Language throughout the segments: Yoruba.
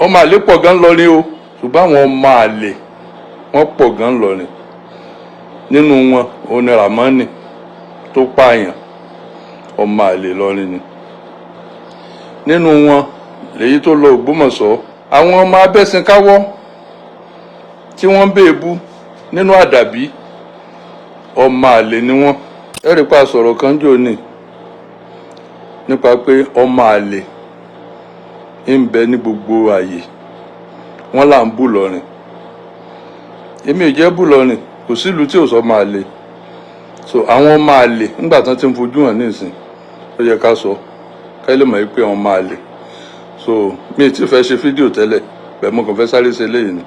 Ọmọ àlè pọ̀ gan lọrin o, ṣùgbọ́n àwọn ọmọ àlè wọ́n pọ̀ gan lọrin. Nínú wọn òun ni Ramani tó pààyàn, ọmọ àlè lọrin ni. Nínú wọn lèyí tó lọ Ògbómọ̀ṣọ́, àwọn ọmọ abẹ́sìnkáwọ́ tí wọ́n ń bèèbú nínú àdàbí, ọmọ àlè ni wọ́n. Ẹ̀rí pa sọ̀rọ̀ kan jò ní nípa pé ọmọ àlè ń bẹ ní gbogbo àyè, wọ́n là ń bù lọ́rin. Èmi ò jẹ́ bù lọ́rin, kò sílùú tí ò sọ ọmọ àlè. So àwọn ọmọ àlè nígbà tán ti ń fojú hàn nísìn, ó yẹ ká sọ ká lè mọ̀ pé ọmọ àlè. So mi ì tí fẹ́ ṣe fídíò tẹ́lẹ̀ bẹ́ẹ̀, mo kàn fẹ́ sáré ṣe léyìí ni.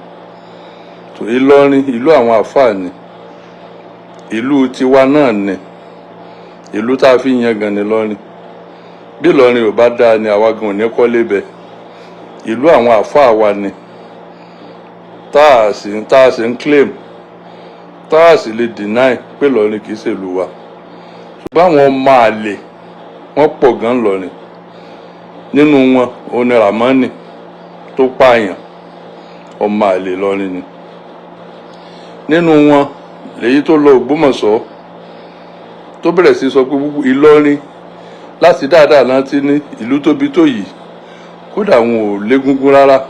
So Ìlọrin, ìlú àwọn àfáà ni, ìlú tiwa náà ni, ìlú tá a fi yan gan ni lọrin. Bí Ìlọrin ò bá dáa ni, àwa gan ò ní kọ́lé bẹ́ẹ̀. Ìlú àwọn àfáà wa ni, tá a sì ń claim, tá a sì lè deny pé Ìlọrin kì í ṣèlú wa. Ṣùgbọ́n àwọn ọmọ àlè wọ́n pọ̀ gan lọrin. Nínú wọn òun ni Ramani tó pààyàn, ọmọ àlè lọrin ni. Nínú wọn lèyí tó lọ Ògbómọ̀ṣọ́, tó bẹ̀rẹ̀ sí sọ pé gbogbo Ìlọrin láti dáadáa náà ti ní ìlú tóbi tó yìí, kódà wọn ò légúngún rárá,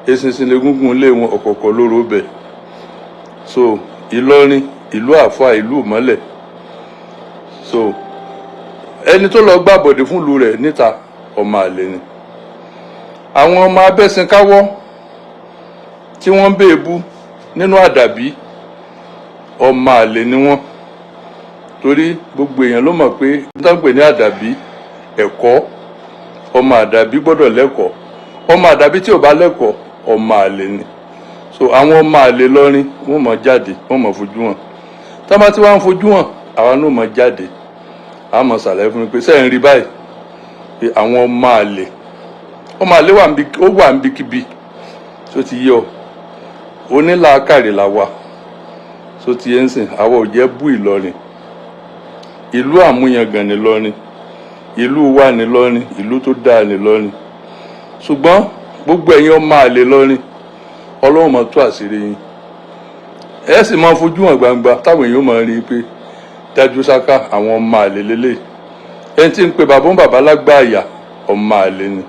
eṣinṣin légúngún ilé wọn, ọ̀kọ̀ọ̀kọ̀ lóró bẹ̀. So Ìlọrin, ìlú àfa, ìlú ìmọ́lẹ̀. So ẹni tó lọ gbàbọ̀dé fún ìlú rẹ̀ níta, ọmọ àlè ni. Àwọn ọmọ abẹ́sìnkáwọ́ tí wọ́n ń bèèbú nínú àdàbí, ọmọ àlè ni wọ́n, torí gbogbo èèyàn ló mọ̀ pé nítorí pé ní àdàbí ẹ̀kọ́, ọmọ àdàbí gbọ́dọ̀ lẹ́kọ̀ọ́. Ọmọ àdàbí tí ò bá lẹ́kọ̀ọ́, ọmọ àlè ni. So àwọn ọmọ àlè lọ́rin, wọ́n mọ̀ jáde, wọ́n mọ̀ fojú hàn. Tá bá tí wọ́n ń fojú hàn, àwa náà mọ̀ jáde, a mọ̀ ṣàlàyé fún mi pé sẹ́yìn rí báyìí pé àwọn ọmọ àlè, ọmọ àlè wà níbi, ó wà níbikíbi tó ti yé ọ. Onílàákàrè là wà tó ti yé ń sìn. Àwa ò jẹ́ bú Ìlọrin. Ìlú àmúyangàn ní Ìlọrin, ìlú wa ní Ìlọrin, ìlú tó dáa ní Ìlọrin. Ṣùgbọ́n gbogbo ẹ̀yin ọmọ àlè lọ́rin, Ọlọ́run máa tú àṣírí yín, ẹ sì máa fojú hàn gbangba táwọn èèyàn máa rí i pé dájú sáká, àwọn ọmọ àlè lélẹ̀. Ẹni tí ń pe bàbá ń bàbá lágbàáyà, ọmọ àlè ni.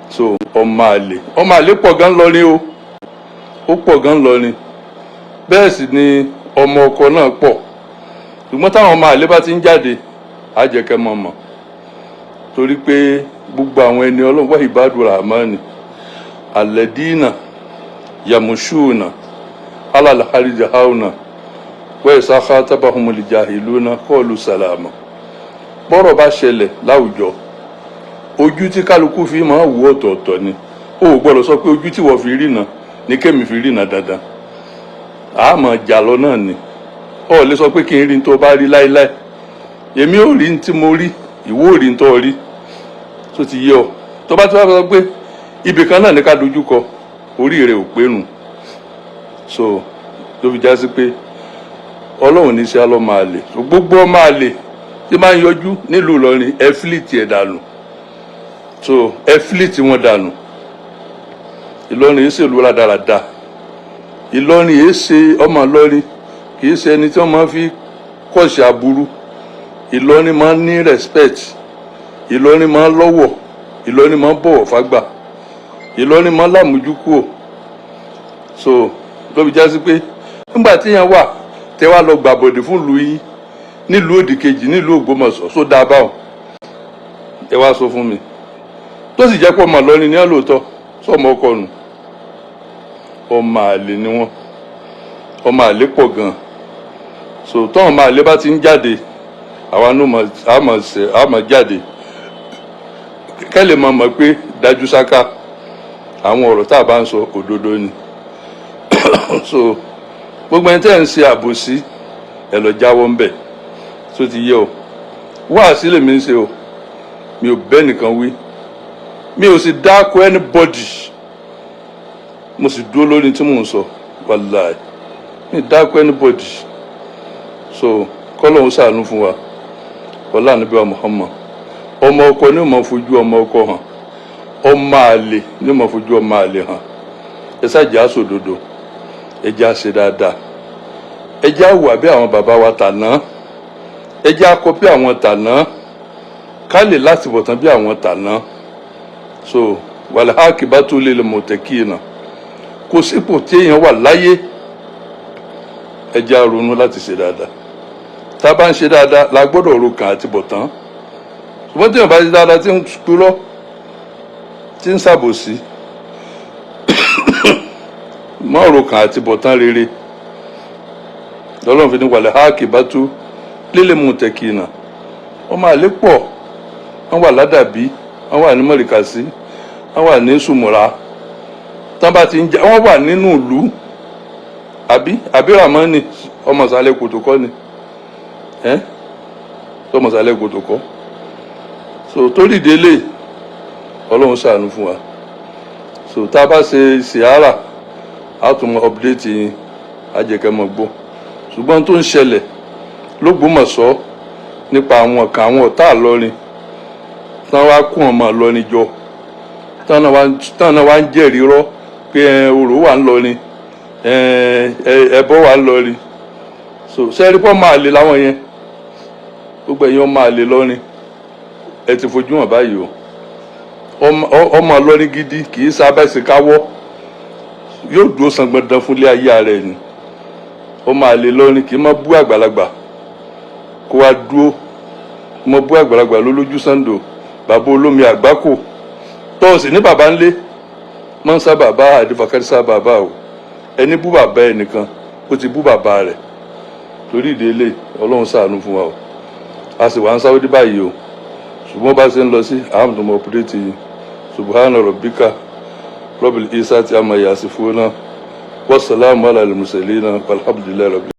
So ọmọ àlè, ọmọ àlè pọ̀ gan lọ́rin o, ó pọ̀ gan lọ́rin. Bẹ́ẹ̀ sì ni ọmọ ọkọ náà pọ̀. Ṣùgbọ́n táwọn ọmọ àlè bá ti ń jáde, á jẹ́ kẹ́ mọ̀ mọ̀, torí pé gbogbo àwọn ẹni Ọlọ́run wá ìbádùn rahmani alẹ́dínà yamushuna alàlàhàrìjà hauna wẹ́ẹ̀ sáká tábàhùnmùlìjà ìlú náà kọ́ọ̀lù sàlámà. Bọ́rọ̀ bá ṣẹlẹ̀ láwùjọ, ojú tí kálukú fi máa wò ọ̀tọ̀ọ̀tọ̀ ni. O ò gbọ́dọ̀ sọ pé ojú tí wọ́n fi rí náà ní kémi fi rí náà dandan, àmọ́ jà lọ náà ni. O ò lè sọ pé kí n rí n tó bá rí láéláé. Èmi ò rí n tí mo rí, ìwọ ò rí n tó rí. Tó ti yé ọ, tó bá ti wá sọ pé ibì kan náà ní ká dojú kọ, orí rẹ ò pénu. So ló fi já sí pé Ọlọ́run ní sí alọ́ máa lè gbogbo ọmọ àlè tí máa ń yọjú nílùú Ìlọrin, ẹ fílìtì ẹ̀ dànù. So ẹ fílìtì wọn dànù. Ìlọrin yìí ṣèlú rádaràda. Ìlọrin yìí ṣe ọmọ Ìlọrin kì í ṣe ẹni tí wọ́n máa fi kọ̀ṣì aburú. Ìlọrin máa ń ní respect, Ìlọrin máa ń lọ́wọ̀, Ìlọrin máa ń bọ̀wọ̀ fágbà, Ìlọrin máa ń lámójúkúò. So ló fi já sí pé nígbà tí yẹn wà tẹ́ wá lọ gbàbọ̀dè fún ìlú yín nílùú òdì kejì, nílùú Ògbómọ̀ṣọ́, só dáa báwọn? Ẹ wá sọ fún mi. Tó sì jẹ́ pé ọmọ Ìlọrin ní ẹ lóòótọ́, sọmọ ọkọ nù, ọmọ àlè ni wọ́n. Ọmọ àlè pọ̀ gan. So tọ́wọ́n ọmọ àlè bá ti ń jáde, àwa náà mọ̀ ṣe àmọ̀ jáde kẹ́lẹ̀ mọ̀ mọ̀ pé dájú sáká, àwọn ọ̀rọ̀ tá a bá ń sọ, òdodo ni. So gbogbo ẹni tẹ́ ń ṣe àbòsí, ẹ lọ jáwọ́ ńbẹ̀. Tó ti yé o, wáàsí lèmi ń ṣe o. Mi ò bẹ́ nìkan wí, mi ò sì dáko anybody. Mo sì dúró lórí tí mò ń sọ. Wàláì, mi dáko anybody. So kọ́lọ́hún ṣàánú fún wa. Ọlá níbi wa Muhammad. Ọmọ ọkọ ní ó máa fojú ọmọ ọkọ hàn. Ọmọ àlè ní mo fojú ọmọ àlè hàn. Ẹ ṣáàjì àsòdodo, ẹ jẹ́ àṣe dáadáa, ẹ jẹ́ àwùwà bí àwọn bàbá wa tàná, ẹ jẹ́ àkọ́pí àwọn tàná, ká lè láti bọ̀tán bí àwọn tàná. So والعاقبة للمتقين. Kò sípò tí èèyàn wà láyé, ẹ jẹ́ á ronú láti ṣe dáadáa. Tá a bá ń ṣe dáadáa la gbọ́dọ̀ ro kàn àti bọ̀tán. Ṣùgbọ́n tí èèyàn bá ṣe dáadáa, tí ń purọ́, tí ń ṣàbòsí, mọ́ ro kàn àti bọ̀tán rere. Lọ́lọ́run fi ní والعاقبة للمتقين. Ọmọ àlè pọ̀, wọ́n wà ládàbí, wọ́n wà ní mọ̀ríkàsí, wọ́n wà ní sùmùrà. Tán bá ti ń jẹ, wọ́n wà nínú ìlú. Àbí Ramani ọmọ ìsàlẹ̀ kòtò kọ́ ni ẹ́, ọmọ ìsàlẹ̀ kòtò kọ́. So torí délé, Ọlọ́run ṣàánú fún wa. So tá a bá ṣe sìárà, á tún mọ update yín, á jẹ́ kẹ́ mọ̀ gbọ́. Ṣùgbọ́n tó ń ṣẹlẹ̀ l'Ógbómọ̀ṣọ́ nípa àwọn kan, àwọn ọ̀tá Ìlọrin tán wá kó ọmọ Ìlọrin jọ, tán náà wá ń jẹ́rìí rọ́ pé orò wà ńlọrin, ẹbọ wà ńlọrin. So sẹ́rí pọ́ máa lè láwọn yẹn, gbogbo ẹ̀yin ọmọ àlè lọ́rin, ẹ ti fojú hàn báyìí o. Ọmọ Ìlọrin gidi kì í sábẹ́ káwọ́, yóò dúró sangbọ̀ndàn fúnlé ayé ara ẹ̀ ni. Ọmọ àlè lọ́rin kì í má bú àgbàlagbà kó wá dúró mọ bú àgbàlagbà lólójú sàndò, bàbá olómi àgbákò tọ́ọ̀sì ní bàbá ńlé mọ́ ń sábà bá àdìfàkàrí sábà bá o. Ẹni bú bàbá ẹ nìkan, ó ti bú bàbá rẹ̀. Torí ìdílé, Ọlọ́run ṣàánú fún wa o. A sì wá ń Sáwọ́dí báyìí o, ṣùgbọ́n bá ṣe ń lọ sí àmọ́ update yìí. سبحان ربك رب العزة عما يصفون وسلام على المرسلين والحمد لله رب.